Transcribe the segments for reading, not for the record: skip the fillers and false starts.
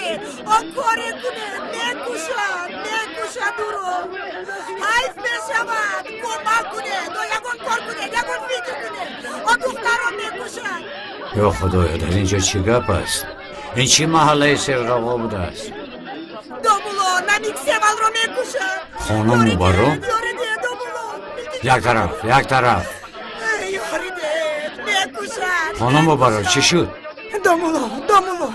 кунед, о коре кунед, мекушад, мекушад ӯро. Ҳайф мешавад, кӯмак кунед, о ягон кор кунед, ягон фикр кунед, о духтарро мекушад. Ё Худоё, дар инҷо чӣ гап аст? Ин чӣ маҳаллаи серғавғо будааст? Домулло, Намик Севалро мекушад. Хонуму баро? Ёрӣ диҳед, домулло. Як тараф, як тараф. Ёрӣ диҳед, мекушад. Хонуму баро, чӣ шуд? Домулло, домулло,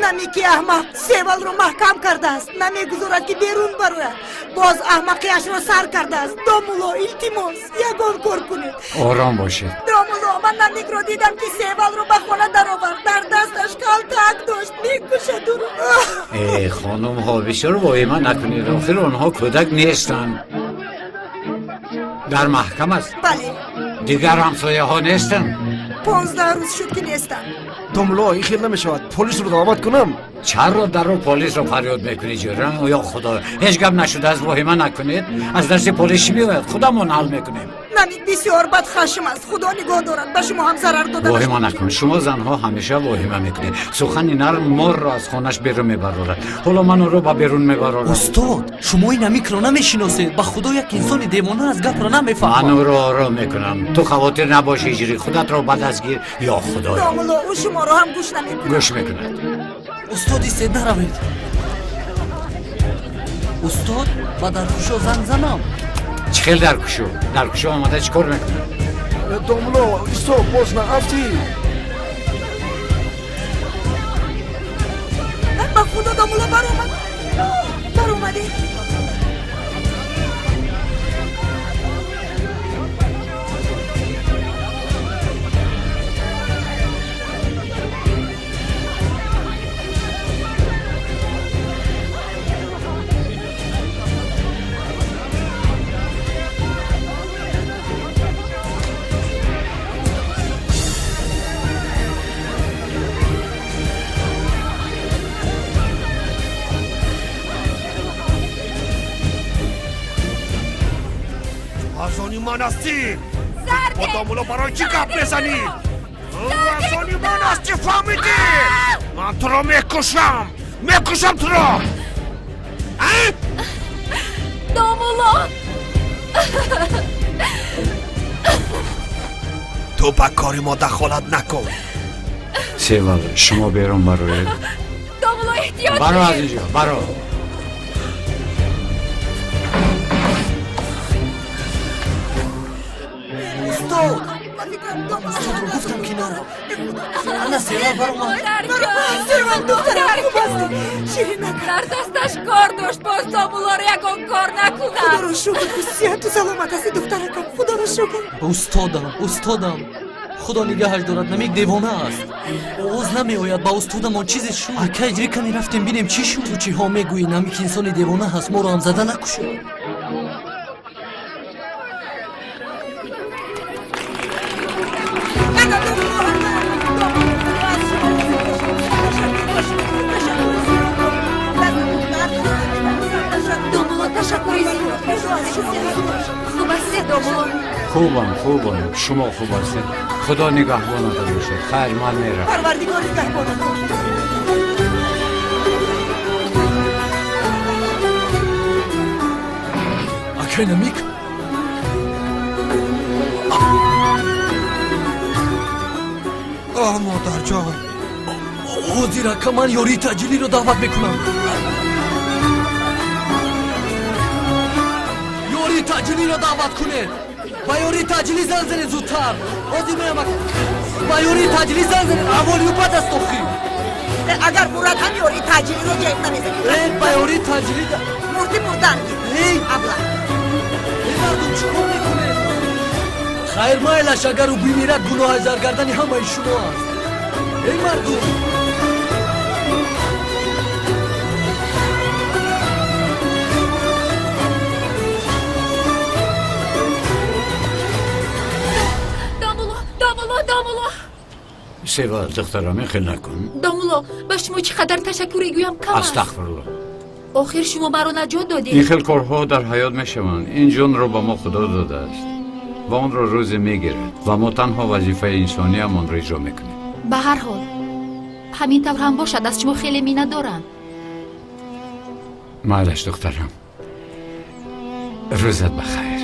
Намики аҳмақ Севалро маҳкам кардааст, намегузорад, ки берун барояд. Боз аҳмақиашро сар кардааст. Домулло, илтимос, ягон кор кунед. Ором бошед. Домулло, ман Намикро дидам, ки Севалро ба хона даровард, дар дасташ калтак дошт, мекушад ӯро. Э, хонумҳо, бисёр воҳима накунед, охир онҳо кӯдак нестанд. Дар маҳкам аст? Бале. Дигар ҳамсояҳо нестанд? 15 рӯз шуд, ки нестанд. Домулло, ин хел намешавад, полисро даъват кунам. Чаро дарро полисро фарёд мекунӣ, ҷӯра? Ё Худо, ҳеҷ гап нашудааст, воҳима накунед. Аз дасти полис чӣ меояд? Худамон ҳал мекунем. Намик бисёр бадхашм аст, Худо нигоҳ дорад, ба шумо ҳам зарар дода. Воҳима накун. Шумо занҳо ҳамеша воҳима мекунед. Сухани нарм морро аз хонаш берун мебарорад. Ҳоло ман ӯро ба берун мебарорам. Устод, шумо ин Намикро намешиносед, ба Худо, як инсони девона аст, гапро Ман намефаҳмад. Ӯро ором мекунам, ту хавотир набош. Ҳиҷрӣ, худатро ба даст гир. Ё Худоё! Домулло, ӯ шуморо ҳам гӯш намекунад. Гӯш мекунад. Устод, истед, наравед. Устод, ба даркушо занг занам? Чӣ хел даркушо? Даркушо омада чӣ кор мекунад? Домулло, исто, боз наафтӣ. Ба Худо, домулло, баромад, баромадед. Аз они ман ҳастӣ. Бо домулло барои чӣ гап мезанӣ? Аз они ман ҳастӣ, фаҳмидӣ? Ман туро мекушам, мекушам туро. Домулло! Ту ба кори мо дахолат накун. Севал, шумо берун бароед. Домулло, эҳтиёт Баро аз кунед. инҷо, баро. Устод, устодро гуфтам, ки нарав. Ана Севал баромад. Севал, духтарам, хуб ҳастӣ, ширинак? Дар дасташ кор дошт, боз домуллоро ягон кор накунад. Худоро шукр, ки сиҳату саломат ҳастӣ, духтаракам, Худоро шукр. Устодам, устодам, Худо нигаҳаш дорад, Намик девона аст, овоз намеояд. Ба устодамон чизе шуд. Ака Иҷрӣ, каме рафтем, бинем, чӣ шуд. Ту чиҳо мегӯӣ? Намик инсони девона ҳаст, моро ҳам зада накушад. Ана домулло, домулло, Худо аз шумо розӣ бошад. Ташаккур ба шумо, ташаккури зиёд, домулло. Домулло, ташаккури зиёд. Худо аз шумо розӣ бошад. Хуб ҳастед, домулло? Хубам, хубам, шумо хуб ҳастед? Худо нигаҳбонатон бошад. Хайр, ман меравам. Парвардигор нигаҳбонатон. Акай Намик. Оҳ, модарҷон! Ҳозир, ака, ман ёрии таъҷилиро даъват мекунам. Ёрии таъҷилиро даъват кунед, ба ёрии таъҷилӣ занг занед зудтар. Ҳозир меям, ака. Ба ёрии таъҷилӣ занг занед, аҳволи ӯ бад аст охӣ. Агар мурад ҳам ёрии таъҷилиро ҷайб намезанед. Э, ба ёрии таъҷилӣ Мурдӣ, мурдан гир. Эй! Абла. Эй мардум, чӣ кор мекунед? Хайр, майлаш, агар ӯ бимирад, гуноҳаш дар гардани ҳамаи шумо аст. Эй мардум! Домулло, домулло, домулло! Севал, духтарам, ин хел накун. Домулло, ба шумо чӣ қадар ташаккуре гӯям, кам аст. Астағфирулло. Охир шумо маро наҷот Ин додед. хел корҳо дар ҳаёт мешаванд. Ин ҷонро ба мо Худо додааст ва онро рӯзе мегирад ва мо танҳо вазифаи инсониамонро иҷро мекунем. Ба ҳар ҳол, Ҳамин тавр ҳам бошад, аз шумо хеле миннатдорам. Майлаш, духтарам, рӯзат ба хайр.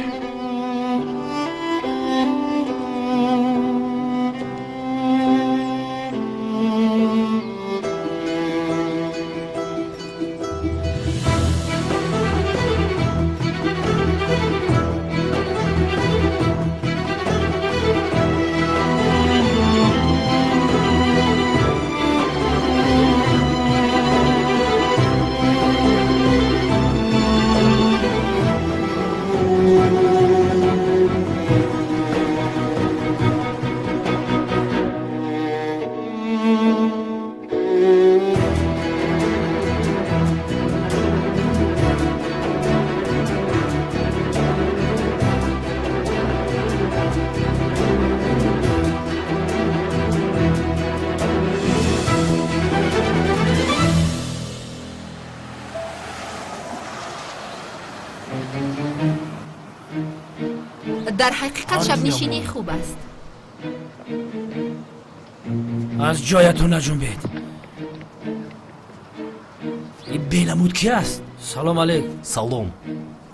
Дар ҳақиқат шабнишинӣ хуб аст. Аз ҷоятон наҷунбед. Ин бенамуд ки аст? Салом алейк. Салом.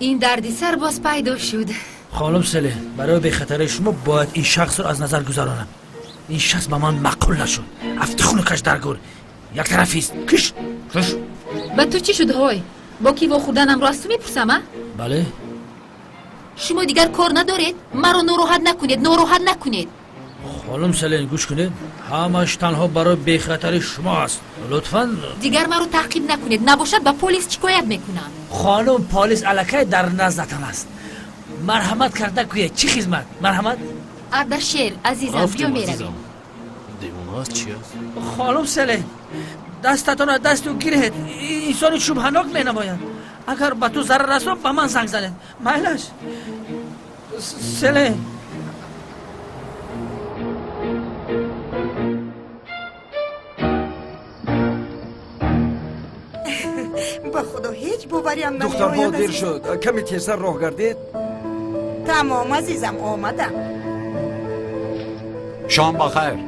Ин дарди сар боз пайдо шуд. Хонум Селе, барои бехатарии шумо бояд ин шахсро аз назар гузаронам. Ин шахс ба ман маъқул нашуд. Афти хунукаш дар гур. Яктарафист. Киш! Киш! Ба ту чӣ шуд, ҳой? Бо кӣ вохӯрданамро аз ту мепурсам, а? Бале. Шумо дигар кор надоред? Маро нороҳат накунед, нороҳат накунед. Хонум Селен, гӯш кунед. Ҳамаш танҳо барои бехатарии шумо аст. Лутфан. Дигар маро таъқиб накунед, набошад ба полис шикоят мекунам. Хонум, полис аллакай дар наздатон аст. Марҳамат карда гӯед, чӣ хизмат? Марҳамат. Ардашер, азизам, биё меравем. Девона аст, чи аст? Хонум Селен, дастатонро дасту гиред. Инсони шубҳанок менамояд. Агар ба ту зарар расонад, ба ман занг занед. Майлаш. Селен. Ба худо ҳеҷ бовариам намеояд. Духтарҳо, дер шуд, каме тезтар роҳ гардед. Тамом, азизам, омадам. Шом ба хайр.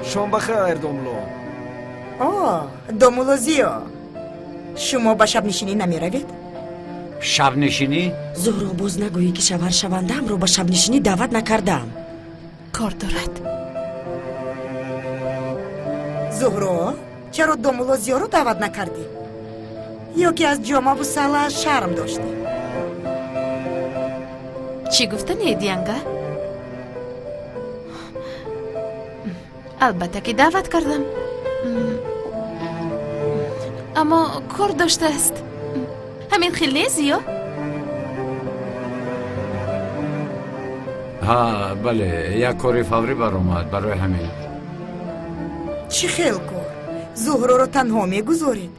Шом ба хайр, домулло. О, домулло Зиё, шумо ба шабнишинӣ намеравед? Шабнишинӣ? Зуҳро, боз нагӯӣ, ки шавҳаршавандаамро ба шабнишинӣ даъват накардаам. Кор дорад. Зуҳро, чаро домулло Зиёро даъват накардӣ? Ё ки аз ҷомаву сала шарм доштӣ? Чӣ гуфта недиянга? Албатта ки даъват кардам, аммо кор доштааст. Ҳамин хел не, Зиё? Ҳа, бале, як кори фаврӣ баромад, барои ҳамин. Чӣ хел кор? Зуҳроро танҳо мегузоред?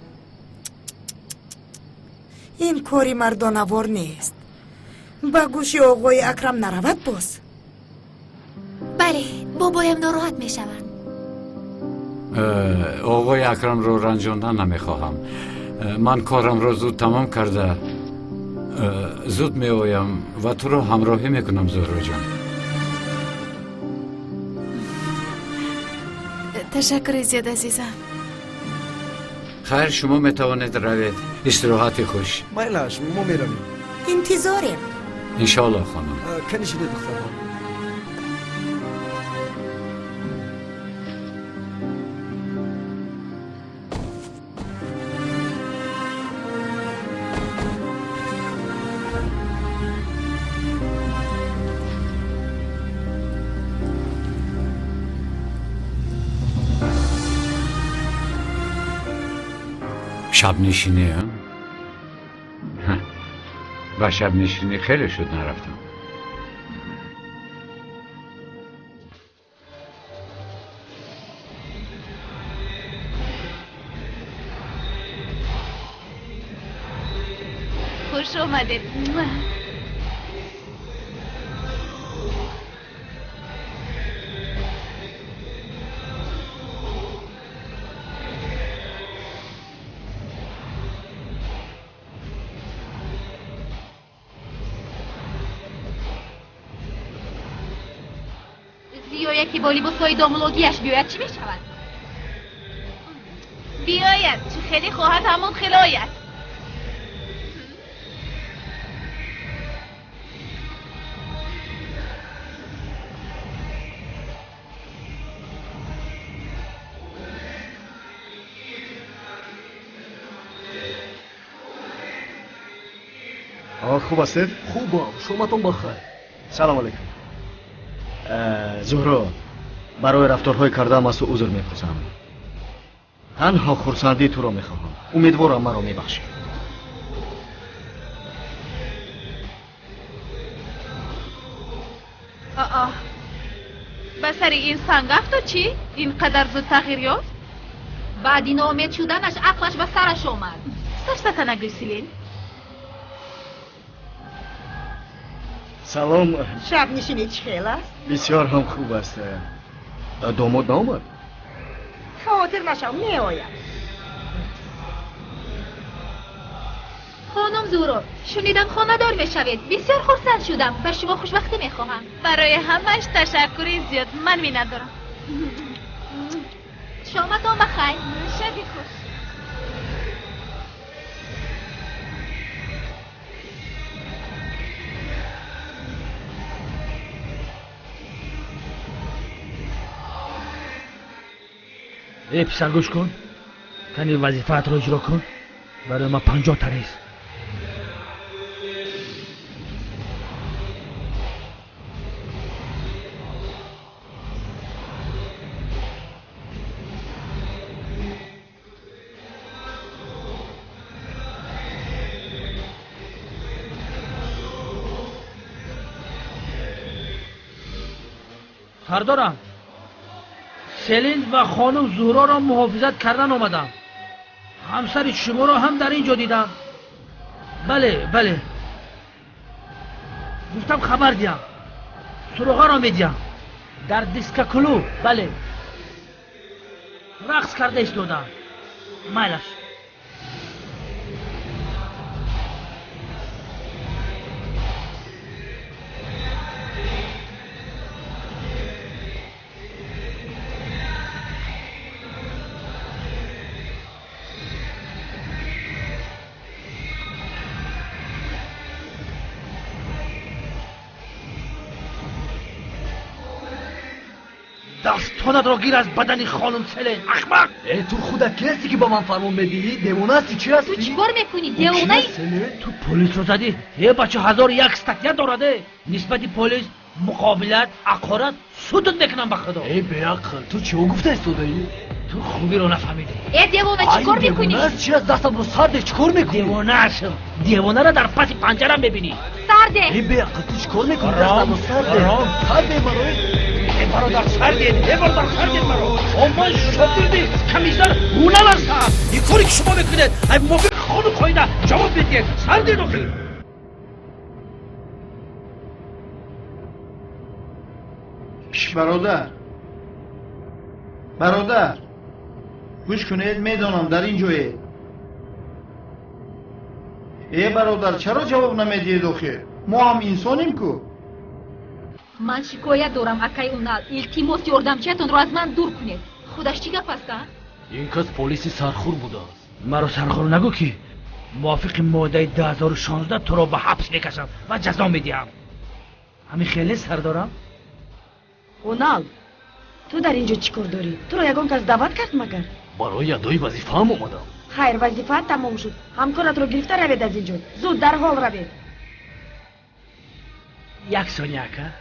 Ин кори мардонавор нест. Ба гӯши оғои Акрам наравад боз. Бале, бобоям нороҳат мешаванд. Оғои Акрамро ранҷондан намехоҳам. Ман корамро зуд тамом карда зуд меоям ва туро ҳамроҳӣ мекунам, Зуҳроҷон. Ташаккури зиёд, азизам. Хайр, шумо метавонед равед. Истироҳати хуш. Майлаш, мо меравем. Интизорем. Иншоалло, хонум. Канишиде, духтарҳо. Шабнишинӣ? Ба шабнишинӣ хеле шуд нарафтам. Хуш омадед. Зиё яке бо либосҳои домулогиаш биёяд, чӣ мешавад? Биёяд, чӣ хеле хоҳад, ҳамон хел ояд. Хуб ҳастед? Хубам, шоматон бахайр. Салом алейкум. Зуҳро, барои рафторҳои кардаам аз ту узр мепурсам. Танҳо хурсандии туро мехоҳам. Умедворам маро мебахшӣ. Аа, ба сари ин санг афтод чӣ? Ин қадар зуд тағйир ёфт? Баъди ноумед шуданаш ақлаш ба сараш омад. Сафсата нагӯй, Селин. Салом. Шабнишинӣ чӣ хел аст? Бисёр ҳам хуб аст. Домод наомад? Хотир нашав, меояд. Хонум Зуҳро, шунидам хонадор мешавед. Бисёр хурсанд шудам. Бар шумо хушбахтӣ мехоҳам. Барои ҳамааш ташаккури зиёд. Ман миннатдорам. Шоматон ба хайр. Шаби хуш. Э, писар, гӯш кун, кани вазифаатро иҷро кун. Барои ман 50 тарез. Сардорам, Селин ва хонум Зуҳроро муҳофизат кардан омадам. Ҳамсари шуморо ҳам дар ин ҷо дидам. Бале, бале, гуфтам хабар диҳам, суроғаро медиҳам. Дар дискоклуб, бале, рақс карда истодам. Майлаш. Дастонатро гир аз бадани хонум Селен, ахмақ! Э, ту худат ки ҳастӣ, ки ба ман фармон медиҳӣ? Девона ҳастӣ, чӣ ҳастӣ? Ту чӣ кор мекунӣ, девонаи? Ту полисро задӣ? Э, бача, 1001 статья дорад, э! Нисбати полис муқобилат, ақорат, судат мекунам ба худо. Э, беақл, ту чиҳо гуфта истодаӣ? Ту хубиро нафаҳмидӣ. Э, девона, чӣ кор мекунӣ? Девона чи аст? Дастамро сарде, чӣ кор мекунӣ? Девонаашм. Девонаро дар паси панҷара мебинӣ. Сарде! Э, беақл, ту чӣ кор мекунӣ? Дастамро сарде. Сарде маро. Э, бародар, сардед! Э, бародар, сардед маро! О, ман шогирди комиссар Ҳунал ҳастам. Ин коре ки шумо мекунед, ай мувофиқи қонун қоида ҷавоб медиҳед. Сардед охир. Бародар, бародар, гӯш кунед, медонам дар ин ҷое. Э, бародар, чаро ҷавоб намедиҳед охир? Мо ҳам инсонем ку. Ман шикоят дорам, акай Унал. Илтимос, ёрдамчиятонро аз ман дур кунед. Худаш чӣ гап аст, а? Ин кас полиси сархур будааст. Маро сархур нагӯ, ки мувофиқи моддаи 2016 туро ба ҳабс мекашам ва ҷазо медиҳам. Ҳамин хеле, сардорам? Унал, ту дар ин ҷо чӣ кор дорӣ? Туро ягон кас даъват кард магар? Барои адои вазифаам омадам. Хайр, вазифаат тамом шуд. Ҳамкоратро гирифта равед аз ин ҷо. Зуд, дарҳол равед. Як сония, ака.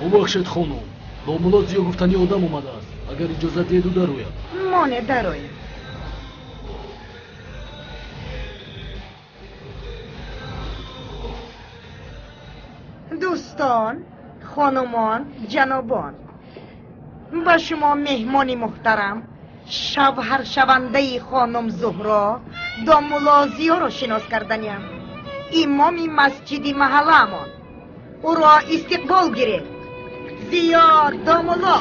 Бубахшед, хонум, домулло Зиё гуфтани одам омадааст. Агар иҷозат диҳед, ӯ дарояд. Моне, дарояд. Дӯстон, хонумон, ҷанобон, ба шумо меҳмони муҳтарам, шавҳаршавандаи хонум Зуҳро, домулло Зиёро шинос карданиам, имоми масҷиди маҳаллаамон. Ӯро истиқбол гиред. Зиё домулло.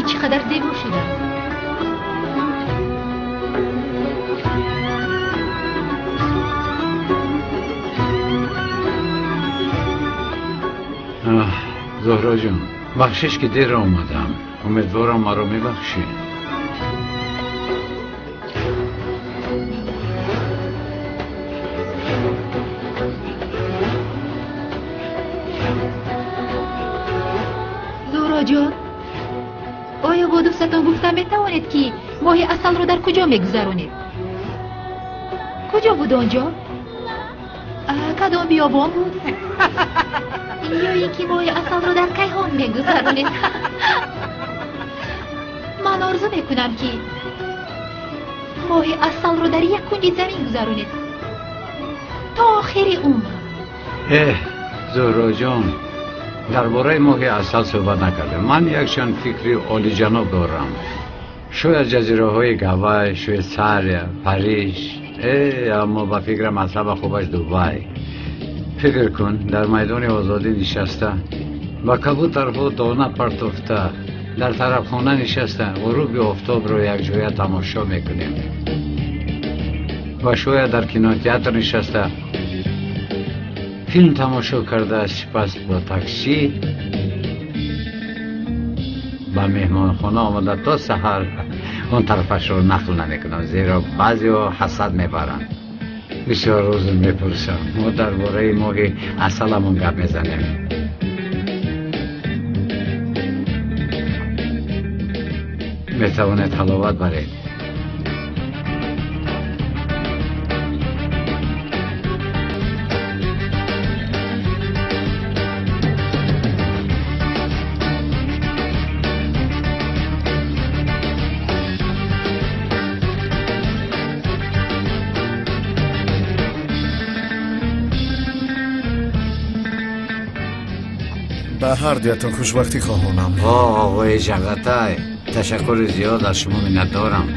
Бин чӣ қадар зебо шудааст. Зуҳроҷон, бахшиш ки дер омадам. Умедворам маро мебахшӣ. Зуҳроҷон, оё бо дӯстатон гуфта метавонед, ки моҳи асалро дар куҷо мегузаронед? Куҷо буд он ҷо? Кадом биёбон буд? Ё ин ки моҳи асалро дар кайҳон мегузаронед? Ман орзу мекунам, ки моҳи асалро дар як кунҷи замин гузаронед то охири умр. Эҳ, Зуҳроҷон, дар бораи моҳи асал суҳбат накардем. Ман якчанд фикри олиҷаноб дорам. Шояд ҷазираҳои Гавай, Швейтсария, Париж, аммо ба фикрам аз ҳама хубаш Дубай. Фикр кун, дар майдони озодӣ нишаста, ба кабутарҳо дона партофта, дар тарабхона нишаста, ғуруби офтобро якҷоя тамошо мекунем ва шояд дар кинотеатр нишаста филм тамошо карда, сипас бо таксӣ ба меҳмонхона омада то саҳар. Он тарафашро нақл намекунам, зеро баъзеҳо ҳасад мебаранд. Бисёр узр мепурсам, мо дар бораи моҳи асаламон гап мезанем. Метавонед ҳаловат баред. Ба ҳар дуятон хушбахтӣ хоҳонам. О, оғои Ҷағатай, ташаккури зиёд, аз шумо миннатдорам.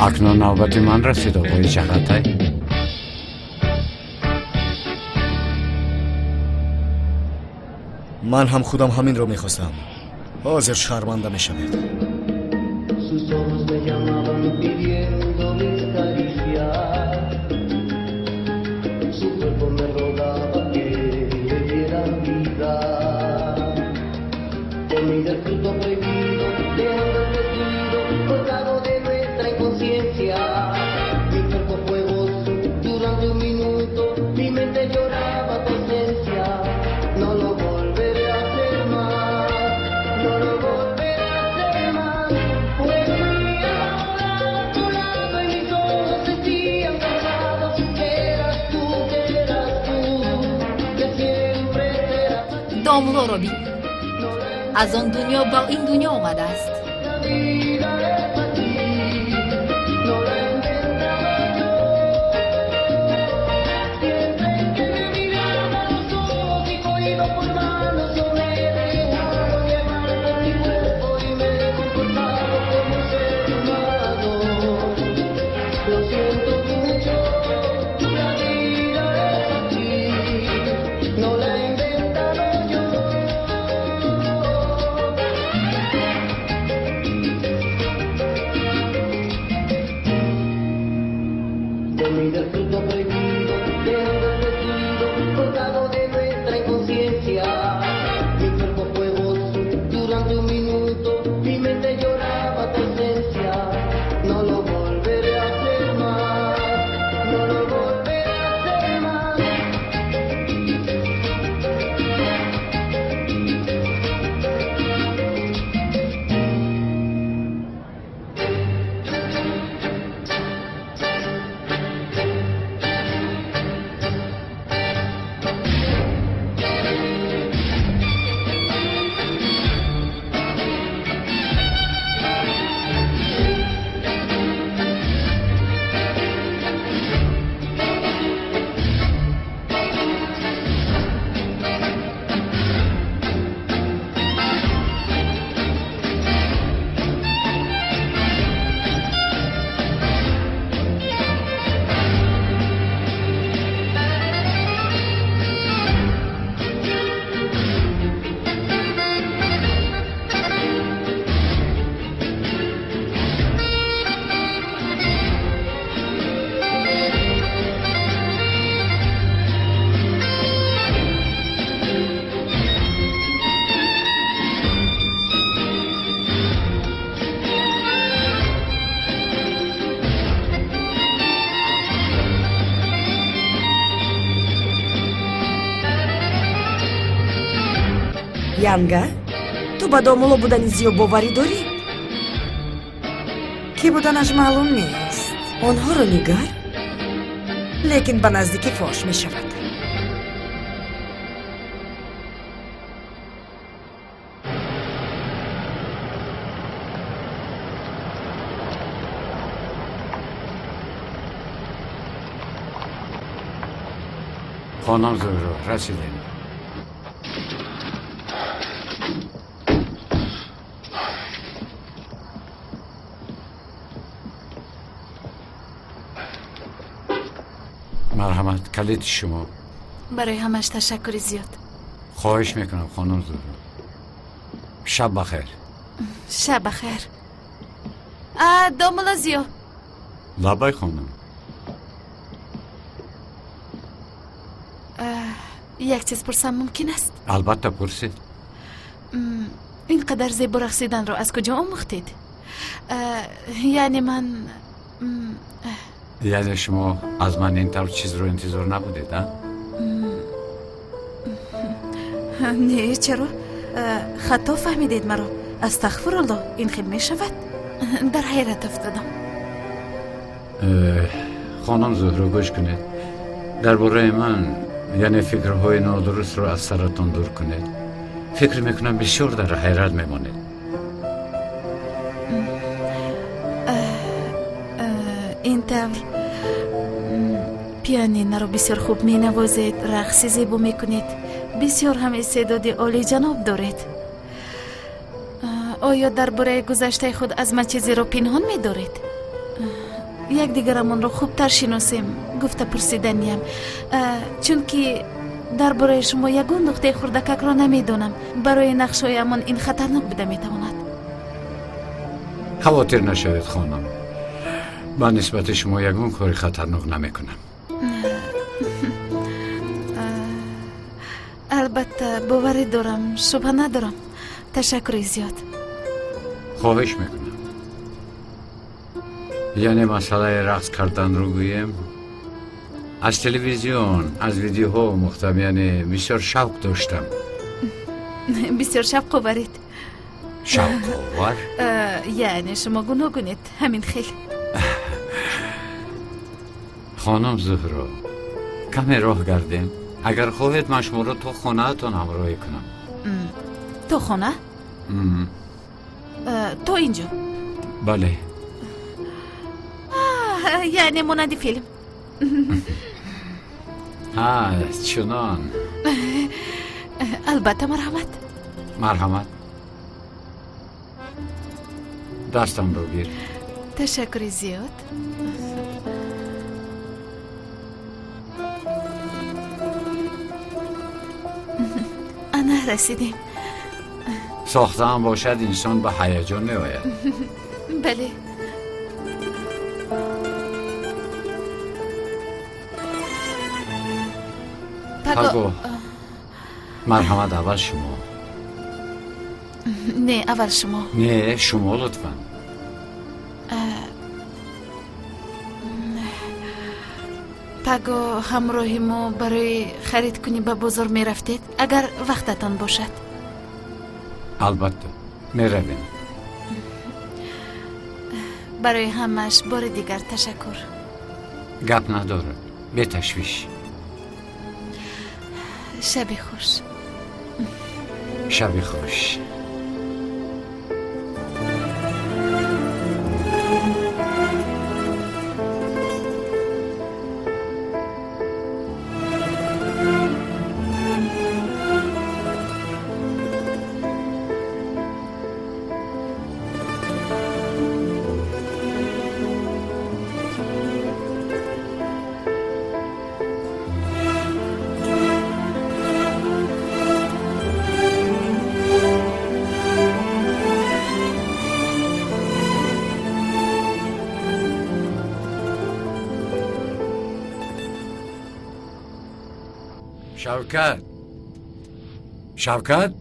Акнун навбати ман расид, оғои Ҷағатай. Ман ҳам худам ҳаминро мехостам. Ҳозир шарманда мешавед. Sus ojos me llamaban pidiendo mis caricias. Su cuerpo me rogaba que le diera vida. Comí del fruto prohibido, dejando el vestido colgado de nuestra inconsciencia. Mi cuerpo fue gozo durante un minuto, mi mente lloraba tu ausencia. No lo volveré a hacer más, no lo volveré a hacer más. Pues ahora a tu lado y mis ojos decían cansados que eras tú, que eras tú, que siempre serás. Домлоро бин, аз он дунё ба ин дунё омадааст. La vida es así, no la he inventado yo. Siempre que me miraba a los ojos y cogido por manos, yo me he dejado llevar por mi cuerpo y me he comportado como un ser humano. Lo siento mucho, la vida es así, no la he inventado yo. Янга, ту ба домулло будани Зиё боварӣ дорӣ? Кӣ буданаш маълум нест. Онҳоро нигар. Лекин ба наздикӣ фош мешавад. Хонум Зуҳро, расидем. Марҳамат, калиди шумо. Барои ҳамаш ташаккури зиёд. Хоҳиш мекунам, хонум Зуҳро. Шаб бахайр. Шаб бахайр. Домулло Зиё. Лаббай, хонум. Як чиз пурсам мумкин аст? Албатта, пурсед. Ин қадар зебо рақсиданро аз куҷо омӯхтед? Яъне ман Яъне шумо аз ман ин тавр чизро интизор набудед, а? Не, чаро? Хато фаҳмидед маро. Астағфирулло, ин хел мешавад? Дар ҳайрат афтодам. Хонум Зуҳро, гӯш кунед. Дар бораи ман, яъне фикрҳои нодурустро аз саратон дур кунед. Фикр мекунам, бисёр дар ҳайрат мемонед. Ин тавр пианинаро бисёр хуб менавозед, рақси зебо мекунед, бисёр ҳам истеъдоди олиҷаноб доред. Оё дар бораи гузаштаи худ аз ман чизеро пинҳон медоред? Якдигарамонро хубтар шиносем, гуфта пурсиданиям, чунки дар бораи шумо ягон нуқтаи хурдакакро намедонам. Барои нақшҳоямон ин хатарнок буда метавонад. Хавотир нашавед, хонум. Ба нисбати шумо ягон кори хатарнок намекунам. Албатта, боварӣ дорам, шубҳа надорам. Ташаккури зиёд. Хоҳиш мекунам. Яъне масъалаи рақс карданро гӯем, аз телевизион, аз видеоҳо омӯхтам, яъне бисёр шавқ доштам. Бисёр шавқоваред. Шавқовар? Яъне шумо гуногунед, ҳамин хел. Хонум Зуҳро, каме роҳ гардем. Агар хоҳед, ман шуморо то хонаатон ҳамроҳӣ кунам. То хона? То инҷо? Бале. Яъне монанди филм. Ҳа, чунон. Албатта, марҳамат. Марҳамат, дастамро гир. Ташаккури зиёд. Ана, расидем. Сохтаам бошад, инсон ба ҳаяҷон меояд. Бале. Паго, марҳамат, аввал шумо. Не, аввал шумо. Не, шумо лутфан. Паго ҳамроҳи мо барои харидкунӣ ба бозор мерафтед, агар вақтатон бошад. Албатта, меравем. Барои ҳамааш бори дигар ташаккур. Гап надорад, беташвиш. Шаби хуш. Шаби хуш. Шавкат, Шавкат,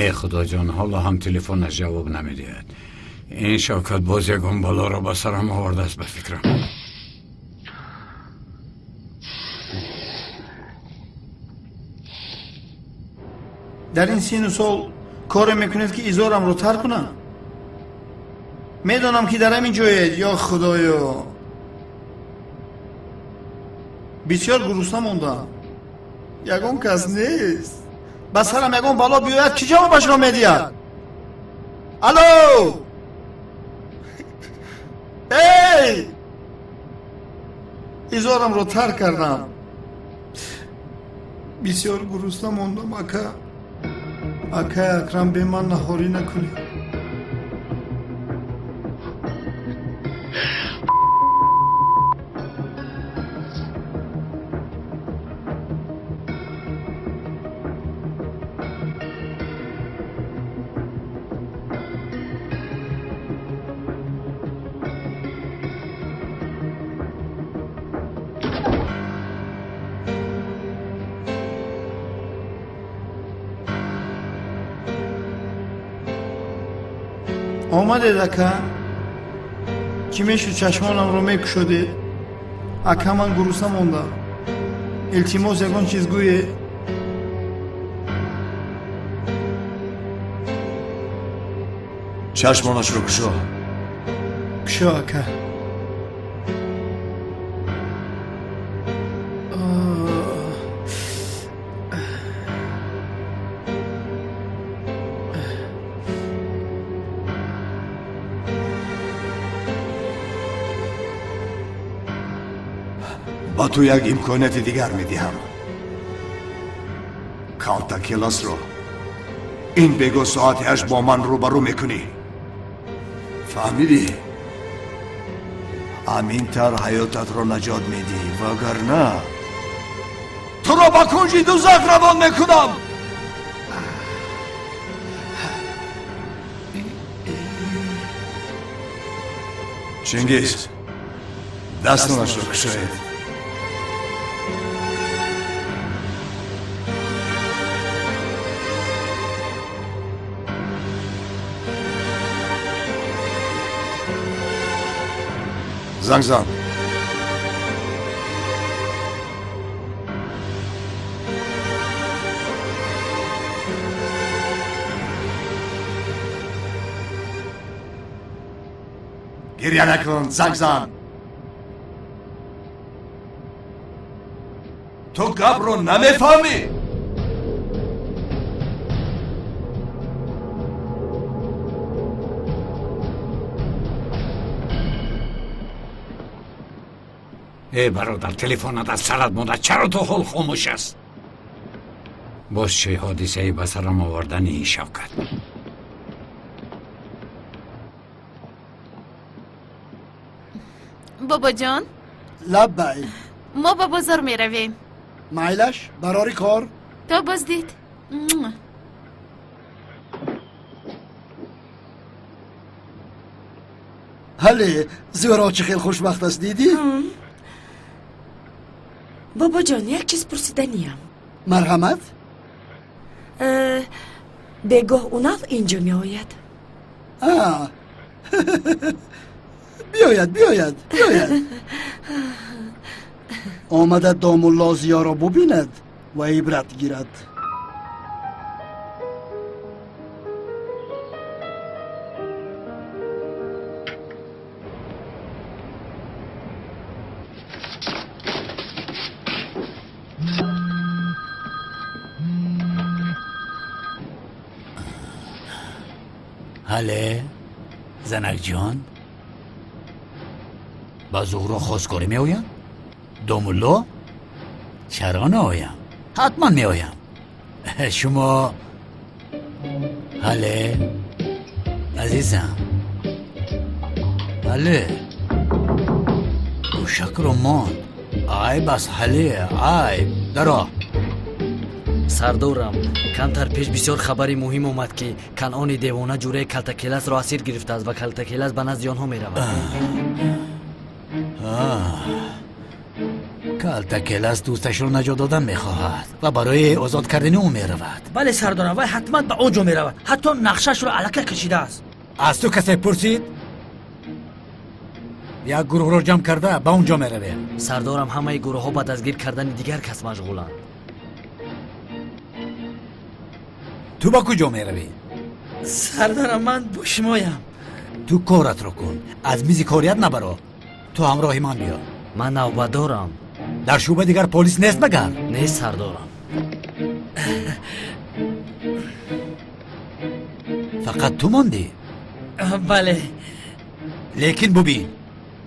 Э худоҷон, ҳоло ҳам телефонаш ҷавоб намедиҳад. Ин Шавкат боз ягон балоро ба сарам овардааст, ба фикрам. Дар ин сину сол коре мекунед, ки изорамро тар кунам? Медонам, ки дар ҳамин ҷоед. Ё худоё, бисёр гурусна мондам, ягон кас нест. Ба сарам ягон бало биёяд, кӣ ҷавобашро медиҳад? Алло, эй, изорамро тар кардам, бисёр гурусна мондам. Ака, акай Акрам, бе ман наҳорӣ накунед. Омадед, ака? Чӣ мешуд, чашмонамро мекушодед? Ака, ман гурусна мондам, илтимос, ягон чиз гӯед. Чашмонашро кушо. Кушо, ака. Ба ту як имконияти дигар медиҳам. Калта Келасро ин бего соати 8 бо ман рӯбарӯ мекунӣ. Фаҳмидӣ? Ҳамин тавр ҳаётатро наҷот медиҳӣ, вагарна туро ба кунҷи дузах равон мекунам. Чингиз, дастонашро кушоед. Занг зан. Гирья накун, занг зан. Ту гапро намефаҳмӣ? Э бародар, телефонат аз сарат монда, чаро то ҳол хомӯш аст? Боз чӣ ҳодисае ба сарам овардани ин Шавкат? Бобоҷон. Лаббай. Мо ба бозор меравем. Майлаш, барори кор. То боздид. Ҳале, Зӯро чӣ хел хушбахт аст, дидӣ? Бобоҷон, як чиз пурсиданиям. Марҳамат. Бегоҳ Унал инҷо меояд? Биёяд, биёяд, биёяд. Омада домулло Зиёро бубинад ва ибрат гирад. Ҳале, занакҷон, ба Зуҳро хосгорӣ меоям? Домулло? Чаро наоям? Ҳатман меоям. Шумо, ҳале, азизам, ҳале, гӯшакро монд. Айб аст, ҳале, айб. Даро. Сардорам, камтар пеш бисёр хабари муҳим омад, ки Канъони девона ҷураи Калтакеласро асир гирифтааст ва Калтакелас ба назди онҳо меравад. Калтакелас дӯсташро наҷот додан мехоҳад ва барои озод кардани ӯ меравад. Бале, сардорам, вай ҳатман ба он ҷо меравад, ҳатто нақшаашро аллакай кашидааст. Аз ту касе пурсид? Як гурӯҳро ҷамъ карда ба он ҷо меравем. Сардорам, ҳамаи гурӯҳҳо ба дастгир кардани дигар кас машғуланд. Ту ба куҷо меравӣ? Сардорам, ман бо шумоям. Ту коратро кун, аз мизи корият набаро. Ту ҳамроҳи ман биё. Ман навбат дорам. Дар шӯъба дигар полис нест магар? Нест, сардорам. Фақат ту мондӣ? Бале. Лекин бубин,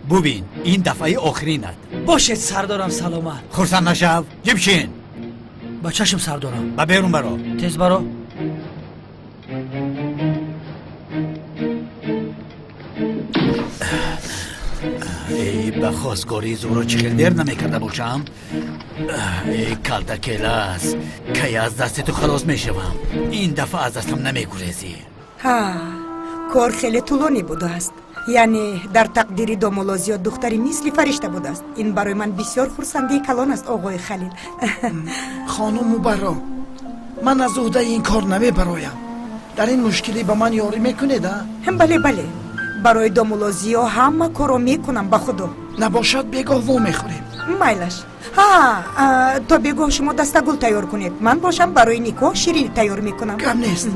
бубин, ин дафъаи охиринат. Бошед, сардорам, саломат. Хурсанд нашав, ҷибшин. Ба чашм, сардорам. Ба берун баро. Тез баро. Эй, ба хостгории Зуҳро чӣ хел дер намекарда бошам? Эй, Калтакелас, кай аз дасти ту халос мешавам? Ин дафъа аз дастам намегурезӣ. Ҳа, кор хеле тӯлонӣ будааст. Яъне дар тақдири домулло Зиё духтари мисли фаришта будааст. Ин барои ман бисёр хурсандии калон аст, оғои Халил. Хонум Мубарро, ман аз уҳдаи ин кор намебароям. Дар ин мушкилӣ ба ман ёрӣ мекунед, а? Бале, бале, барои домулло Зиё ҳама корро мекунам, ба худо. Набошад, бегоҳ во мехӯрем. Майлаш. Ҳа, то бегоҳ шумо дастагул тайёр кунед, ман бошам барои никоҳ ширинӣ тайёр мекунам. Гап нест.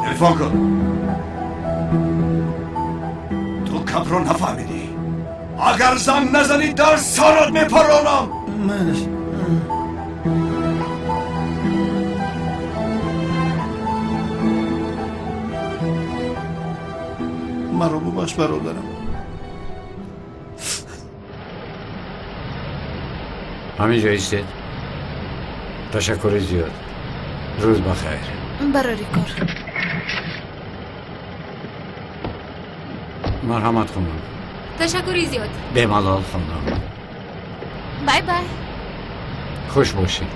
Телефон кун. Ту капро нафаҳмидӣ. Агар занг назанӣ, дар сарат мепаронам. Майлаш. Маро бубахш, бародарам. Ҳамин ҷо истед. Ташаккури зиёд. Рӯз ба хайр. Барори кор. Марҳамат, хонум. Ташаккури зиёд. Бемалол, хонум. Бай бай. Хуш бошед.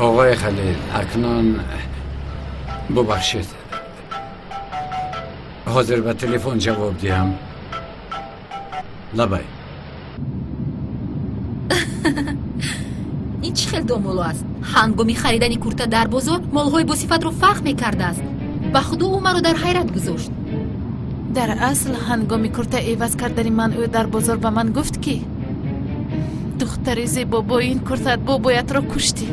Оғои Халил, акнун бубахшед, ҳозир ба телефон ҷавоб диҳам. Лабай. Ин чӣ хел домулло аст? Ҳангоми харидани курта дар бозор молҳои босифатро фарқ мекардааст. Ба худо, ӯ маро дар ҳайрат гузошт. Дар асл, ҳангоми курта иваз кардани ман ӯ дар бозор ба ман гуфт, ки духтари зебо, бо ин куртаат бобоятро куштӣ.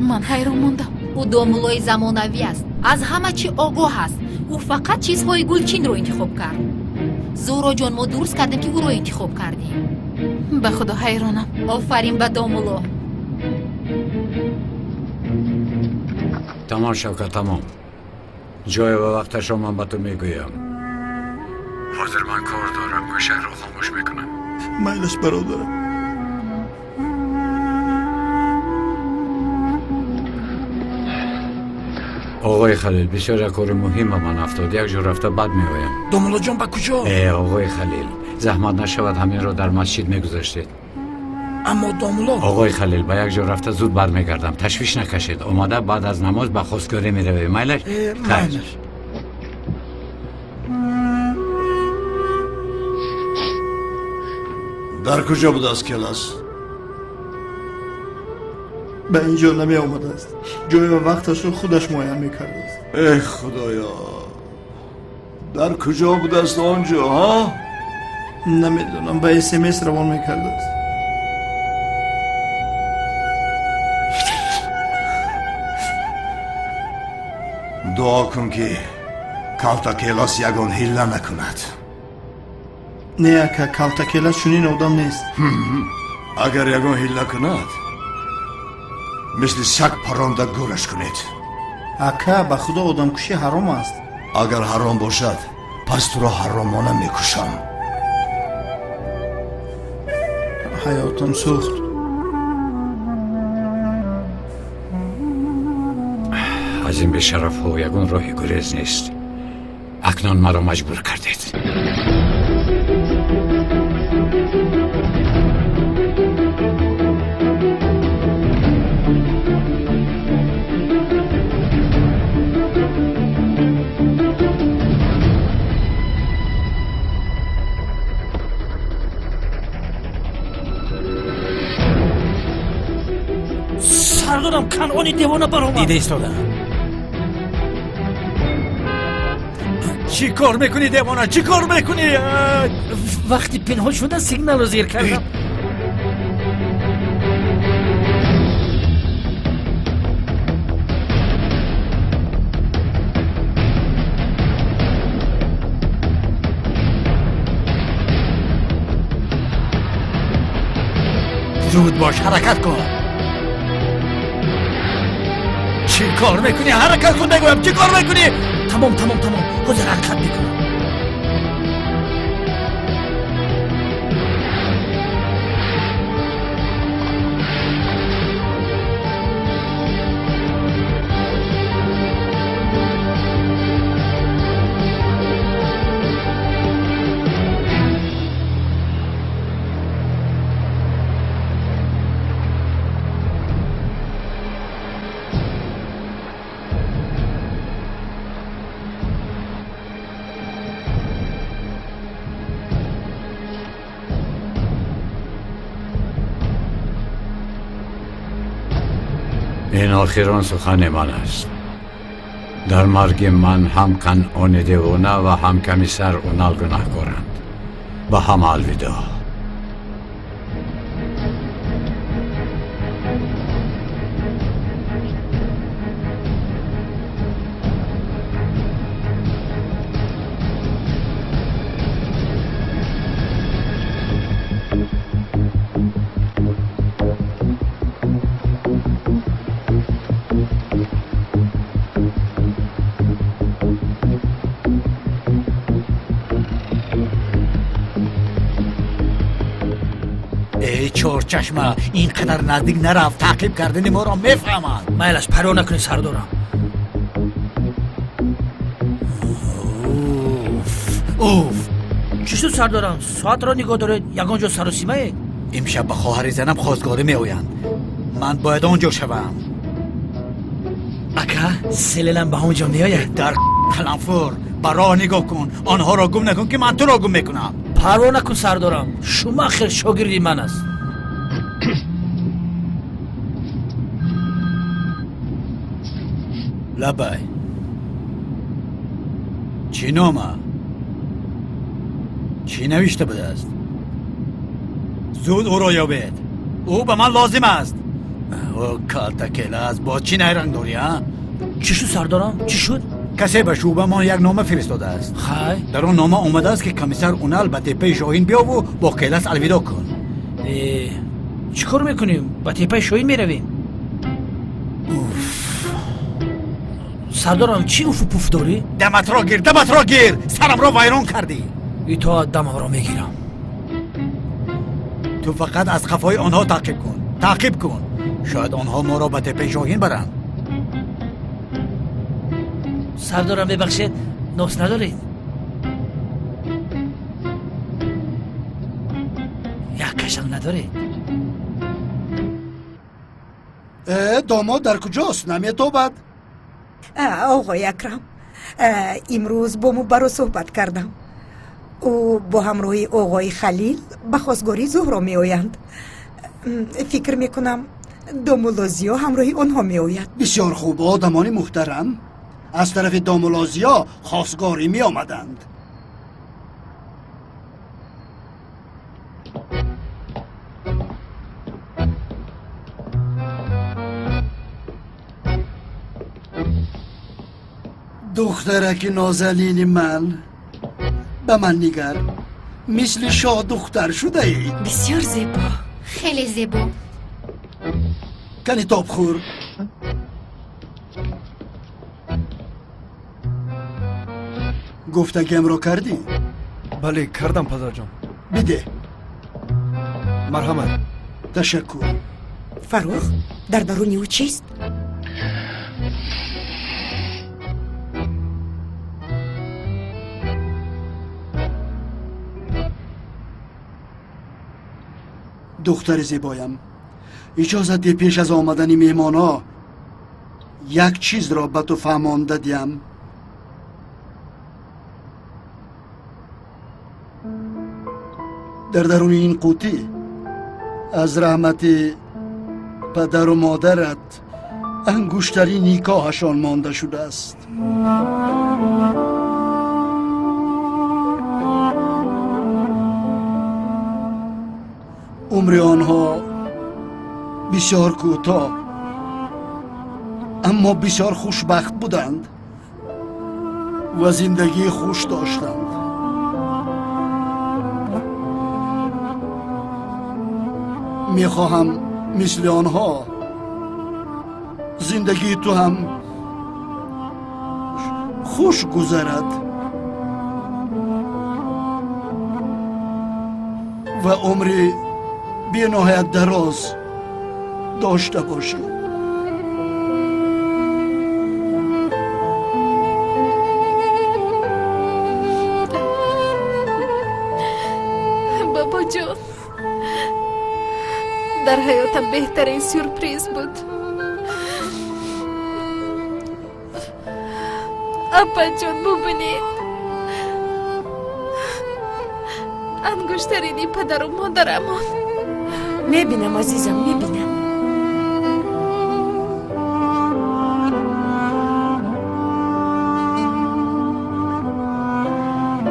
Ман ҳайрон мондам. Ӯ домуллои замонавӣ аст, аз ҳама чӣ огоҳ аст. Ӯ фақат чизҳои гулчинро интихоб кард. Зуҳроҷон, мо дуруст кардем, ки ӯро интихоб кардем. Ба худо, ҳайронам. Офарин ба домулло. Тамом, Шавкат, тамом. Ҷое ва вақташро ман ба ту мегӯям. Ҳозир ман кор дорам, гӯшакро хомӯш мекунам. Майлаш, бародарам. Оғои Халил, бисёр як кори муҳим ба ман афтод. Як ҷо рафта баъд меоям. Домуллоҷон, ба куҷо? Э, оғои Халил, заҳмат нашавад, ҳаминро дар масҷид мегузаштед. Аммо, домулло. Оғои Халил, ба як ҷо рафта зуд бармегардам, ташвиш накашед. Омада баъд аз намоз ба хостгорӣ меравем. Майлаш? Э, майлаш. Дар куҷо будааст Келас? Ба ин ҷо намеомадааст. Ҷой ва вақташро худаш муайян мекардааст. Эх, худоё, дар куҷо будааст он ҷо, ҳа? Намедонам, ба смс равон мекардааст. Дуо кун, ки Калтакелас ягон ҳилла накунад. Не, ака, Калтакелас чунин одам нест. Агар ягон ҳилла кунад, мисли саг паронда гӯраш кунед. Ака, ба худо, одамкушӣ ҳаром аст. Агар ҳаром бошад, пас туро ҳаромона мекушам. Ҳаётам сӯхт. Аз ин бешарафҳо ягон роҳи гурез нест. Акнун маро маҷбур кардед. Сардорам, Канъони девона баромад. Дида истода. Чӣ кор мекунӣ, девона? Чӣ кор мекунӣ? Вақти пинҳон шуда сигналро зер кардам. Зуд бош, ҳаракат кун. Чӣ кор мекунӣ? Ҳаракат кун, мегӯям. Чӣ кор мекунӣ? Тамом, тамом, тамом, ҳозир ҳаракат мекунам. Ин охирон сухани ман аст. Дар марги ман ҳам Канъони девона ва ҳам комиссар Унал гунаҳкоранд. Ба ҳама алвидоъ. Эй чорчашма, ин қадар наздик нарафт, таъқиб кардани моро мефаҳманд. Майлаш, парво накунед, сардорам. Уф! Чӣ шуд, сардорам? Соатро нигоҳ доред, ягон ҷо саросимаед? Имшаб ба хоҳари занам хостгорӣ меоянд. Ман бояд он ҷо шавам. Ака, селелам ба он ҷо меояд? Дар қаламфур, ба роҳ нигоҳ кун, онҳоро гум накун, ки ман туро гум мекунам. Парво накун, сардорам, Шумахер шогирди ман аст. Лабай, чӣ нома? Чӣ навишта будааст? Зуд ӯро ёбед, ӯ ба ман лозим аст. Ӯ калтакела аст, боз чӣ найранг дорӣ, а? Чӣ шуд, сардорам, чӣ шуд? Касе ба шӯъбамон як нома фиристодааст. Хай. Дар он нома омадааст, ки комиссар Унал ба теппаи Шоҳин биёву бо Келас алвидоъ кун. Чӣ кор мекунем? Ба теппаи Шоҳин меравем? Сардорам, чӣ уфу пуф дорӣ? Даматро гир, даматро гир, сарамро вайрон кардӣ. Итоат, дамамро мегирам. Ту фақат аз қафои онҳо таъқиб кун, таъқиб кун. Шояд онҳо моро ба теппаи Шоҳин баранд. Сардорам, бебахшед, нос надоред? Як кашал надоред? Домод дар куҷост? Наметобад. Оғои Акрам, имрӯз бо Мубарро суҳбат кардам. Ӯ бо ҳамроҳии оғои Халил ба хостгории Зуҳро меоянд. Фикр мекунам, домулло Зиё ҳамроҳи онҳо меояд. Бисёр хуб, одамони муҳтарам аз тарафи домулло Зиё хостгорӣ меомаданд. Духтараки нозанини ман, ба ман нигар, мисли шоҳ духтар шудаӣ. Бисёр зебо. Хеле зебо. Кани тоб хӯр. Гуфтагиамро кардӣ? Бале, кардам, падарҷон. Бидеҳ. Марҳамат. Ташаккур. Фаррух, дар даруни ӯ чист? Духтари зебоям, иҷозат деҳ пеш аз омадани меҳмонҳо як чизро ба ту фаҳмонда диҳам. Дар даруни ин қутӣ аз раҳмати падару модарат ангуштари никоҳашон монда шудааст. Умри онҳо бисёр кӯтоҳ, аммо бисёр хушбахт буданд ва зиндагии хуш доштанд. Мехоҳам мисли онҳо зиндагии ту ҳам хуш гузарад ва умри бениҳоят дароз дошта бошӣ. Бобоҷон, дар ҳаётам беҳтарин сюрприз буд. Апаҷон, бубинед, ангуштарини падару модарамон. Мебинам, азизам, мебинам.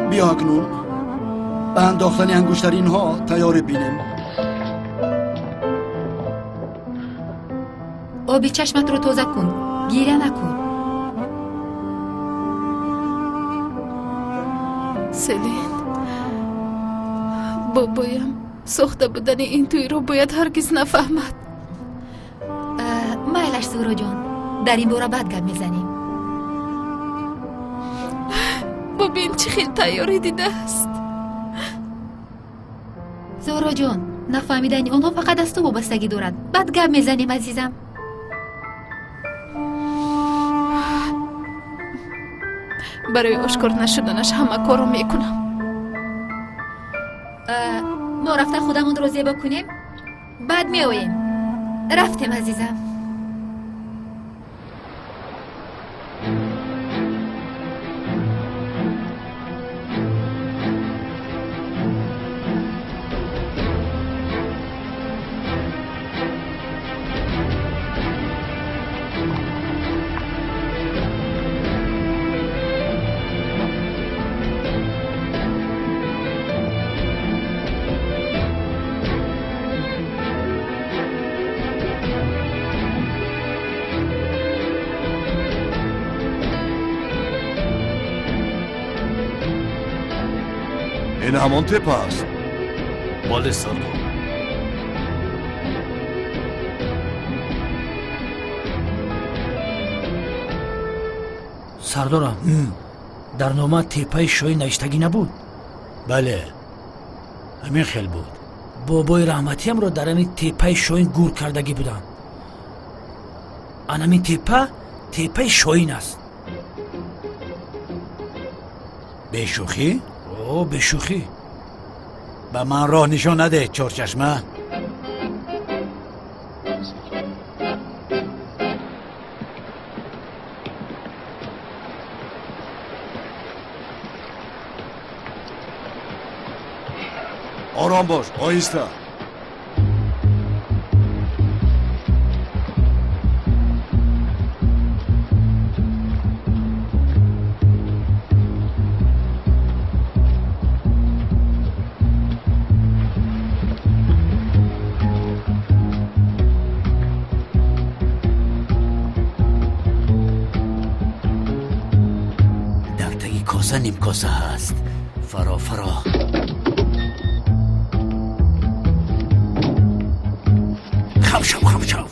Биё акнун ба андохтани ангуштаринҳо тайёрӣ бинем. Оби чашматро тоза кун, гиря накун. Селин, бобоям сохта будани ин тӯйро бояд ҳаргиз нафаҳмад. Майлаш, Зуҳроҷон, дар ин бора баъд гап мезанем. Бубин, чӣ хел тайёрӣ дидааст. Зуҳроҷон, нафаҳмидани онҳо фақат аз ту вобастагӣ дорад. Баъд гап мезанем, азизам. Барои ошкор нашуданаш ҳама корро мекунам. Мо рафта худамонро зебо кунем, баъд меоем. Рафтем, азизам. Ин ҳамон тепа аст. Бале, сардор. Сардорам, дар нома теппаи шоҳӣ навиштагӣ набуд? Бале, ҳамин хел буд. Бобои раҳматиамро дар ҳамин теппаи шоҳин гур кардагӣ буданд. Анамин теппа теппаи шоҳин аст. Бешӯхӣ? О, бешӯхӣ. Ба ман роҳ нишон надеҳ, чорчашма. Ором бош, оҳиста. Дар таги коса нимкоса ҳаст. Фаро, фаро. Хам шав, хам шав.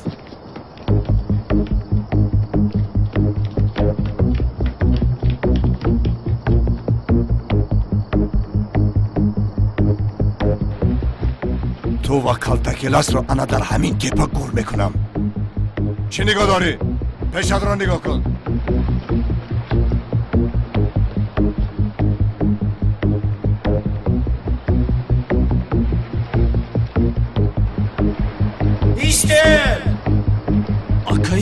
Ту ва калтакеласро ана дар ҳамин тепа гур мекунам. Чӣ нигоҳ дорӣ? Пешатро нигоҳ кун.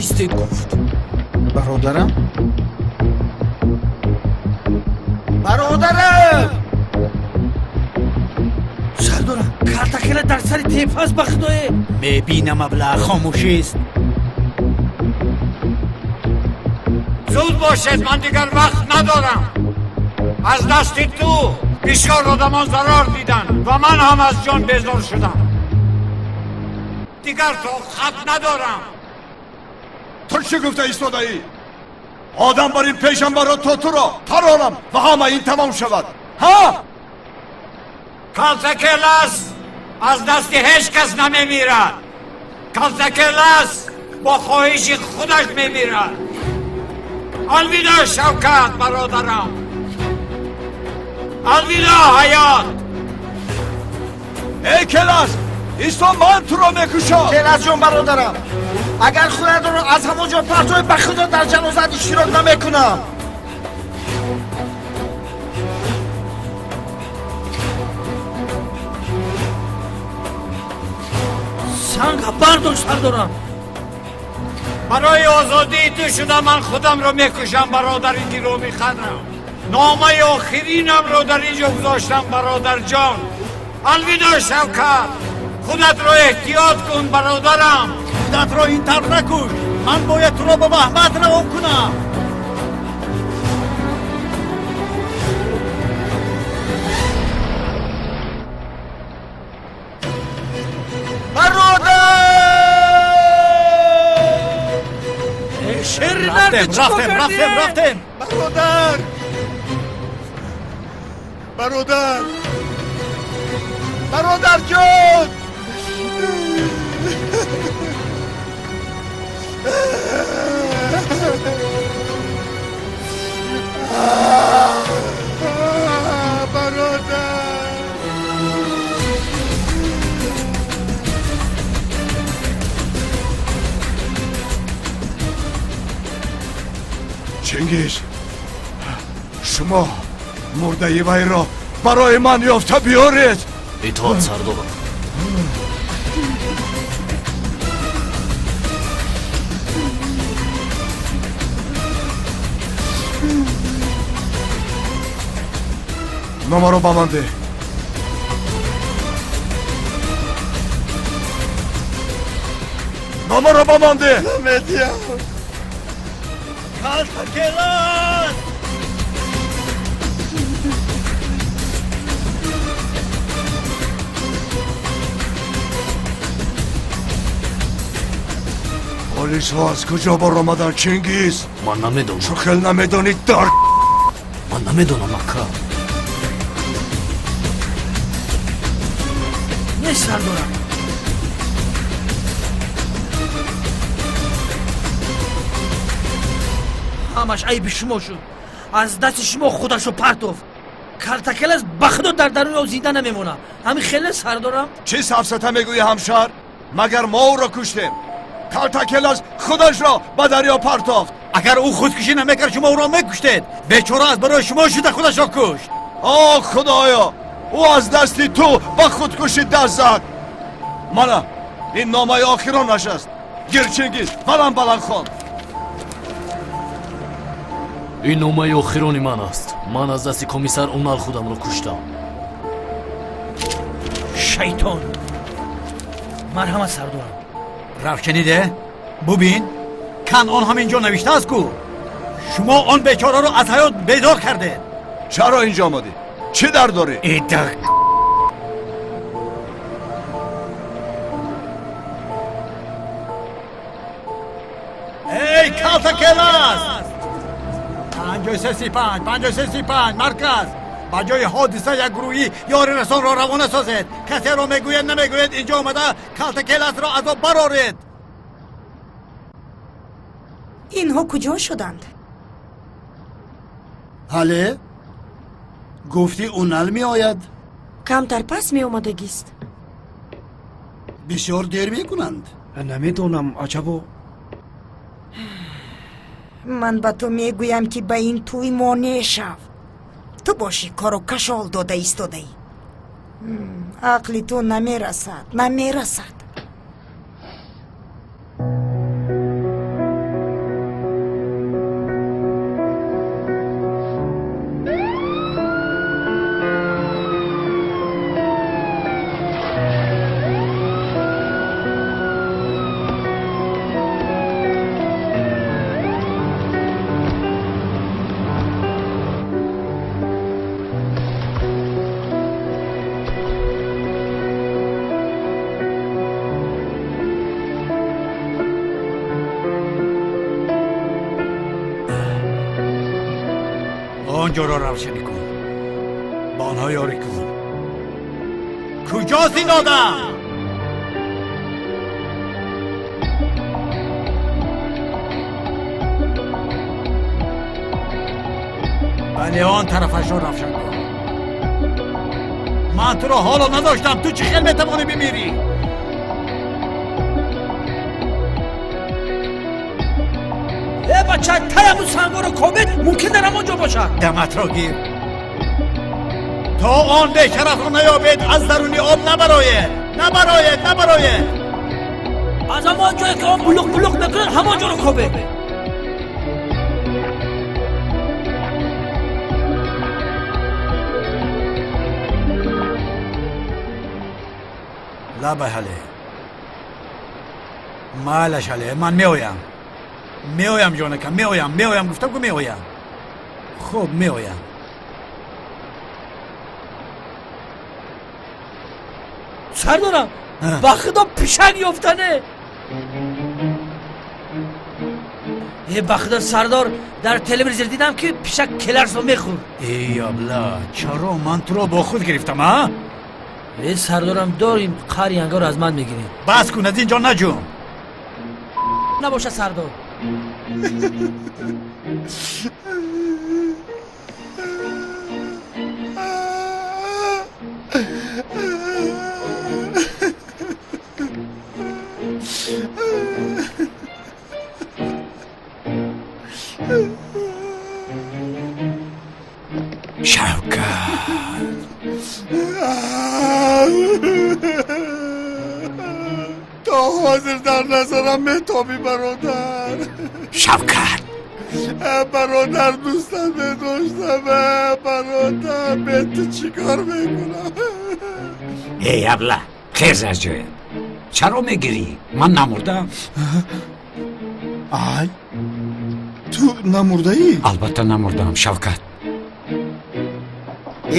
Наистед гуфт. Бародарам, бародарам! Сардорам, калтакела дар сари тепа аст, ба худое. Мебинам, аблаҳ, хомӯшист. Зуд бошед, ман дигар вақт надорам. Аз дасти ту бисёр одамон зарар диданд ва ман ҳам аз ҷон безор шудам. Дигар тоқат надорам. Ту чӣ гуфта истодаӣ? Одам бар ин пешам баро, то туро таронам ва ҳама ин тамом шавад, ҳа? Калтакелас аз дасти ҳеҷ кас намемирад. Калтакелас бо хоҳиши худаш мемирад. Алвидоъ, Шавкат бародарам, алвидоъ, ҳаёт. Эй Келас, исто, ман туро мекушам! Келасҷон, бародарам, агар худатро аз ҳамон ҷо партои, ба худо, дар ҷанозат иштирок намекунам. Санга бардор, сардорам. Барои озодии ту шуда ман худамро мекушам, бародари гиромӣ қадрам. Номаи охиринамро дар ин ҷо гузоштам, бародарҷон. Алвидоъ, Шавкат, худатро эҳтиёт кун, бародарам. Худатро ин тавр накуш, ман бояд туро ба Маҳмад равон кунам. Бародар! Шери нар, Рафтем, чӣ кор рафтем, кардӣ? рафтем, рафтем. Бародар, бародар, бародарҷон! Бародар! Чингиз, шумо мурдаи вайро барои ман ёфта биёред. Итоат, сардорам. Номаро ба ман деҳ. Номаро ба ман деҳ. Намедиҳам. Калтакелас! Полисҳо аз куҷо баромаданд, Чингиз? Ман намедонам. Чӣ хел намедонӣ, дар? Ман намедонам, ака. Не, сардорам. Ҳамаш айби шумо шуд. Аз дасти шумо худашро партофт. Калтакелас ба худо дар даруни об зинда намемонад. Ҳамин хеле, сардорам. Чӣ сафсата мегӯӣ, ҳамшар? Магар мо ӯро куштем? Калтакелас худашро ба дарё партофт. Агар ӯ худкушӣ намекард, шумо ӯро мекуштед. Бечора аз барои шумо шуда худашро кушт. О худоё, ӯ аз дасти ту ба худкушӣ даст зад. Мана ин номаи охиронаш аст. Гир, Чингиз, баланд баланд хон. Ин номаи охирони ман аст. Ман аз дасти комиссар Унал худамро куштам. Шайтон! Марҳамат, сардорам. Рафшаниде, бубин, кан он ҳамин ҷо навиштааст ку. Шумо он бечораро аз ҳаёт безор кардед. Чаро инҷо омадӣ? Чӣ дард дорӣ? Ида. Эй, калтакелас! 5335, 5335, марказ! Ба ҷои ҳодиса як гурӯҳи ёрирасонро равона созед. Касеро мегӯяд, намегӯяд, инҷо омада калтакеласро аз об бароред. Инҳо куҷо шуданд? Ҳале гуфтӣ, Унал меояд. Камтар пас меомадагист. Бисёр дер мекунанд. Намедонам, аҷабо. Ман ба ту мегӯям, ки ба ин тӯй монеъ шав, ту бошӣ, кору кашол дода истодаӣ. Ақли ту намерасад, намерасад. Он ҷоро равшанӣ кун, ба онҳо ёрӣ кун. Куҷост ин одам? Бале, он тарафашро равшан кун. Ман туро ҳоло надоштам, ту чӣ хел метавонӣ бимирӣ? Э бача, таяму сангоро кобед, мумкин дар ҳамон ҷо бошад. Даматро гир. То он бешарафро наёбед, аз даруни об набароед, набароед, набароед. Аз ҳамон ҷое ки об булуқ булуқ мекунад, ҳамон ҷоро кобед. Лабай ҳале, майлаш ҳале, ман меоям, меоям ҷонакам, меоям, меоям, гуфтам ку меоям. Хуб, меоям. Сардорам, ба худо пишак ёфтане. Э ба худо сардор, дар телевизор дидам ки пишак келарсо мехӯрд. Эй абла, чаро ман туро бо худ гирифтам, а? Э сардорам, дорим қари ангорро аз ман мегирӣ. Бас кун, аз ин ҷо наҷум. Набошад сардор. Шавкат, то ҳозир дар назарам метобӣ бародар. Шавкат, бародар, дӯстат медоштам. Бародар, бе ту чӣ кор мекунам? Эй абла, хез аз ҷоят. Чаро мегирӣ? Ман намурдам. Ай, ту намурдаӣ? Албатта намурдам, Шавкат.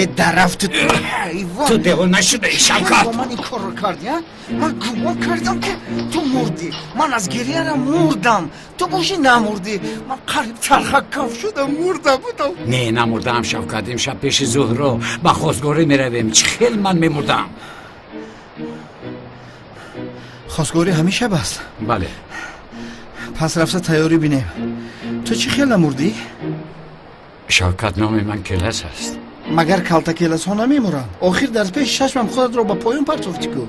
Э дарафти ту ҳайвон! Ту девона шудаӣ, Шавкат! Бо ман ин корро кардӣ, а? Ман гумон кардам ки ту мурдӣ. Ман аз гирьяра мурдам. Ту бошӣ намурдӣ. Ман қариб чархаккаф шудам, мурда будам. Не, намурдаам, Шавкат. Имшаб пеши Зуҳро ба хостгорӣ меравем. Чӣ хел ман мемурдам? Хостгорӣ ҳамин шаб аст? Бале. Пас рафта тайёрӣ бинем. Ту чӣ хел намурдӣ? Шавкат, номи ман Келас аст. Магар калтакеласҳо намемуранд? Охир дар пеши чашмам худатро ба поён партофтӣ ку.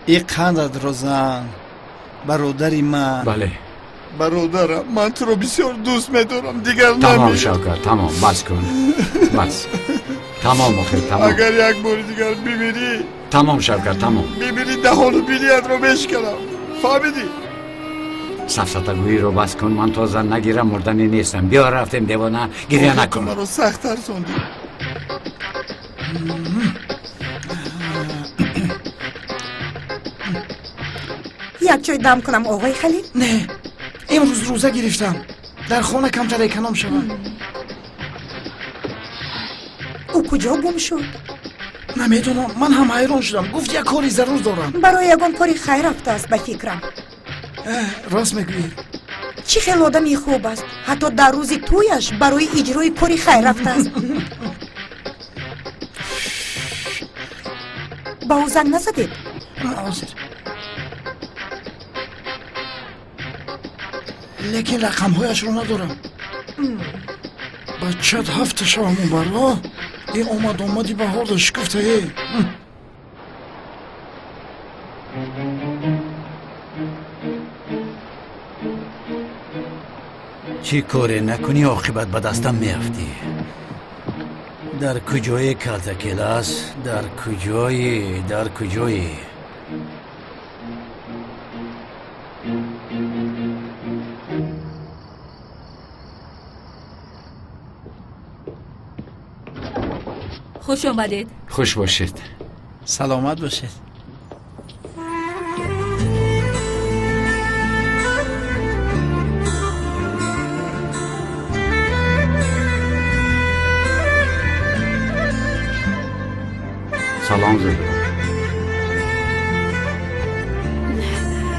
И қандатро зан, бародари ман. Бале. Бародарам, ман туро бисёр дӯст медорам, дигар Тамом, Шавкат, тамом, бас кун, бас, тамом, охир тамом. Агар як бори дигар бимирӣ. Тамом, Шавкат, тамом. Бимирӣ, даҳону биниятро мешиканам, фаҳмидӣ? Сафсатагӯиро бас кун. Ман то зан нагирам, мурданӣ нестам. Биё рафтем, девона, гиря накун. Маро сахт тарсондӣ. Як чой дам кунам, оғои Халил? Не, имрӯз рӯза гирифтам, дар хона камтар эконом шавам. Ӯ куҷо гум шуд? Намедонам, ман ҳам ҳайрон шудам. Гуфт як кори зарур дорам. Барои ягон кори хайр рафтааст, ба фикрам. Рост мегӯӣ. Чӣ хел одами хуб аст, ҳатто дар рӯзи тӯяш барои иҷрои кори хайр рафтааст. Ба ӯ занг назадед? Ҳозир. Лекин рақамҳояшро надорам. Бачат ҳафта шавам баро. Э омад, омади баҳорда шукуфта э. Чӣ коре накунӣ, оқибат ба дастам меафтӣ. Дар куҷое калтакелас? Дар куҷое? Дар куҷое? Хуш омадед. Хуш бошед. Саломат бошед. Салом, Зуҳро.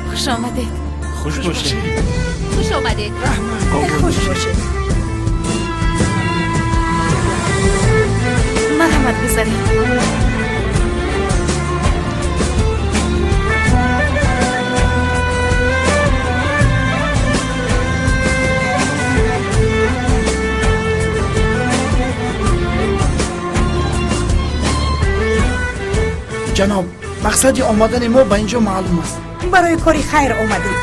Хуш омадед. Хуш бошед. Хуш омадед. Хуш бошед. Марҳамат, гузаред. Ҷаноб, мақсади омадани мо ба ин ҷо маълум аст. Барои кори хайр омадед.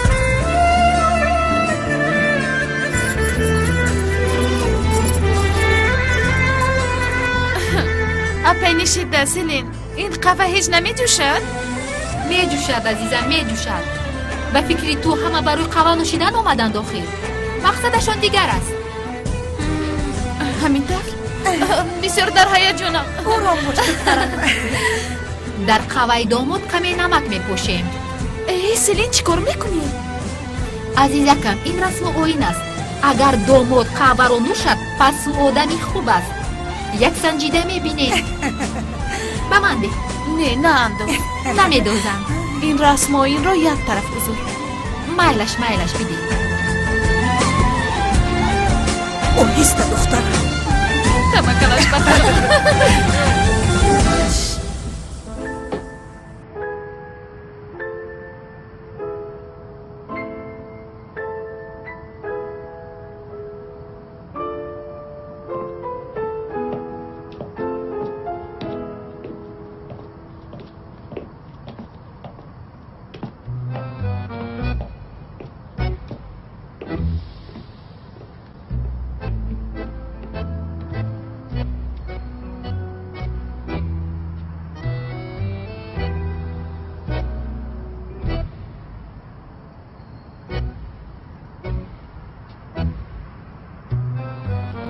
Апай, нишида, Селин, ин қаҳва ҳеҷ намеҷӯшад? Меҷӯшад, азизам, меҷӯшад. Ба фикри ту ҳама барои қаҳва нӯшидан омаданд охир? Мақсадашон дигар аст. Ҳамин тавр, бисёр дар ҳаяҷонам. Ором бош, духтарам. Дар қаҳваи домод каме намак мепошем. Э, Селин, чӣ кор мекунӣ? Азизакам, ин расму оин аст. Агар домод қаҳваро нӯшад, пас ӯ одами хуб аст. Як санҷида мебинем. Ба ман деҳ. Не, наандоз. Намедозам. Ин расму оинро як тараф гузор. Майлаш, майлаш, бидеҳ. Оҳиста, духтарам. Таваккалаш ба Худо.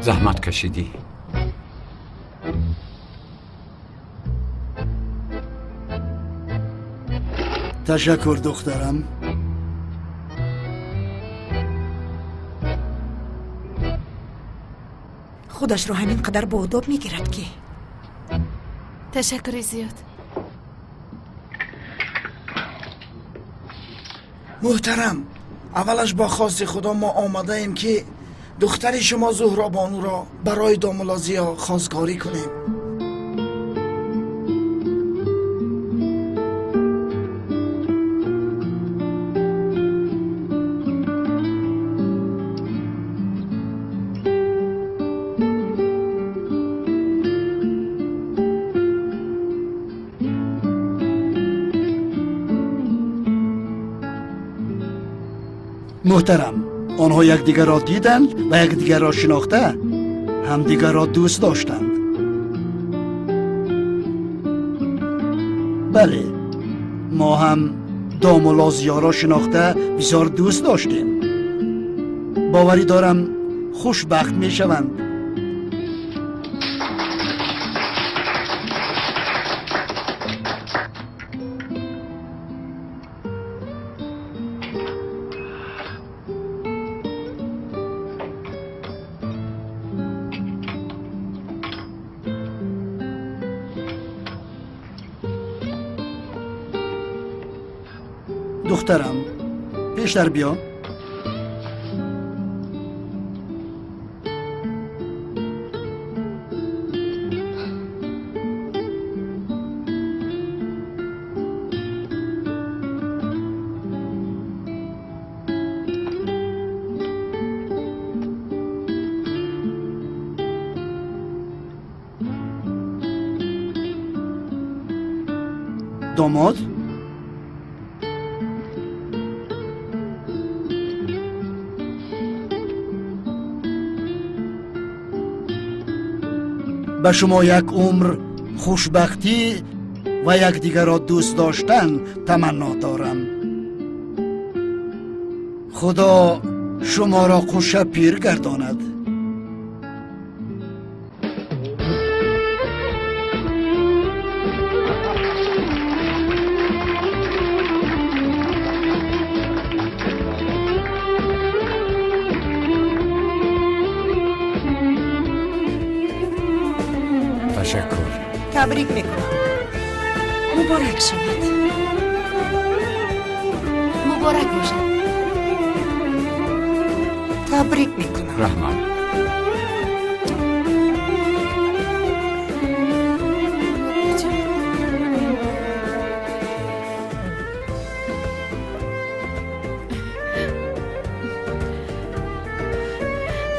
Заҳмат кашидӣ. Ташаккур, духтарам. Худашро ҳамин қадар боодоб мегирад, ки Ташаккури зиёд. Муҳтарам, аввалаш бо хости Худо мо омадаем, ки духтари шумо Зуҳробонуро барои домулло Зиё хостгорӣ кунем. Муҳтарам, онҳо якдигарро диданд ва якдигарро шинохта, ҳамдигарро дӯст доштанд. Бале, мо ҳам домулло Зиёро шинохта, бисёр дӯст доштем. Боварӣ дорам, хушбахт мешаванд. Духтарам, пештар биё. Домод, ба шумо як умр хушбахтӣ ва якдигарро дӯст доштан таманно дорам. Худо шуморо қуша пир гардонад. Ташаккур. Табрик мекунам. Муборак шавад. Муборак бошад. Табрик мекунам. Раҳмат.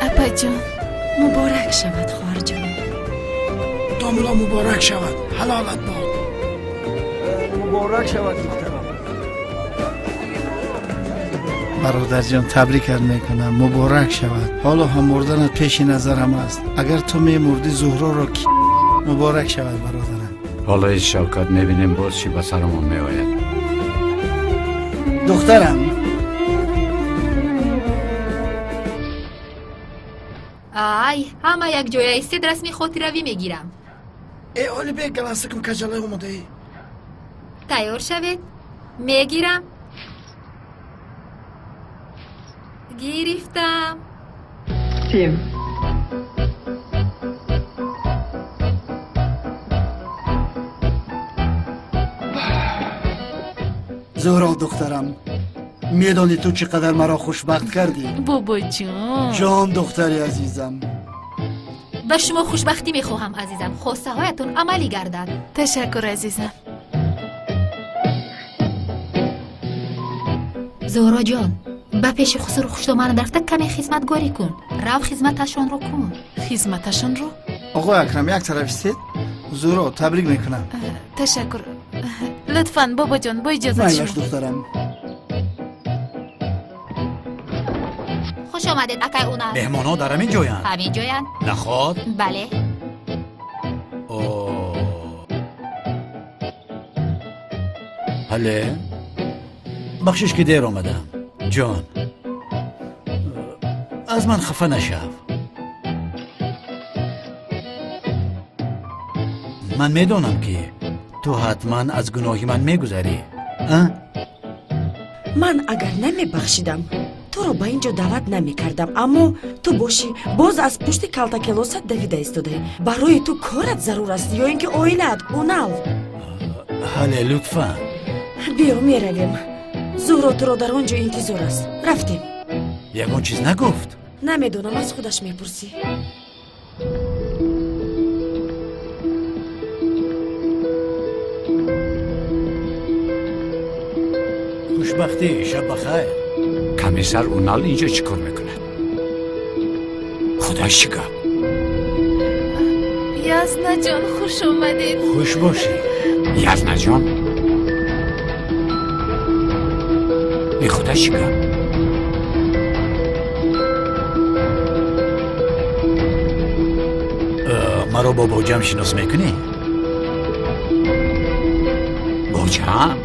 Апаҷон. Муборак шавад, хоҳарҷонам. Домуло, муборак шавад, ҳалолат бод. Муборак шавад, духтарам. Бародарҷон, табрикат мекунам, муборак шавад. Ҳоло ҳам мурданат пеши назарам аст. Агар ту мемурдӣ, Зуҳроро ки. Муборак шавад, бародарам. Ҳоло Шавкат мебинем, боз чӣ ба сарамон меояд. Духтарам. Ай, ҳама якҷоя истед, расми хотиравӣ мегирам. Э, Олибек, галасикум каҷалай омодаӣ. Тайёр шавед, мегирам. Гирифтам. Семь. Зуҳро, духтарам, медонӣ, ту чӣ қадар маро хушбахт кардӣ? Бобоҷон. Ҷон, духтари азизам. Ба шумо хушбахтӣ мехоҳам, азизам. Хостаҳоятон амалӣ гардад. Ташаккур, азизам. Зуҳроҷон, ба пеши хусуру хушдоманат рафта, каме хизматгорӣ кун. Рав, хизматашонро кун. Хизматашонро? Оғои Акрам, як тараф истед. Зуҳро, табрик мекунам. Ташаккур. Лутфан, бобоҷон, бо иҷозати Майлаш, шумо. Духтарам. Хуш омадед, акай Унал. Меҳмонҳо дар ҳамин ҷоянд? Ҳамин ҷоянд. Наход? Бале. О. Ҳале, бахшиш, ки дер омадам. Ҷон, аз ман хафа нашав. Ман медонам, ки ту ҳатман аз гуноҳи ман мегузарӣ, а? Ман агар намебахшидам, туро ба ин ҷо даъват намекардам, аммо ту бошӣ, боз аз пушти калтакелосат давида истодаӣ. Барои ту корат зарур аст ё ин ки оилаат, Унал? Ҳале, лутфан. Биё, меравем. Зуҳро туро дар он ҷо интизор аст. Рафтем. Ягон чиз нагуфт? Намедонам, аз худаш мепурсӣ. Хушбахтӣ, шаб бахайр. Комиссар Унал инҷо чӣ кор мекунад? Худои, чӣ гап? Язнаҷон, хуш омадед. Хуш бошӣ. Язнаҷон, е, худои, чӣ гап? Маро бо боҷам шинос мекунӣ? Боҷам?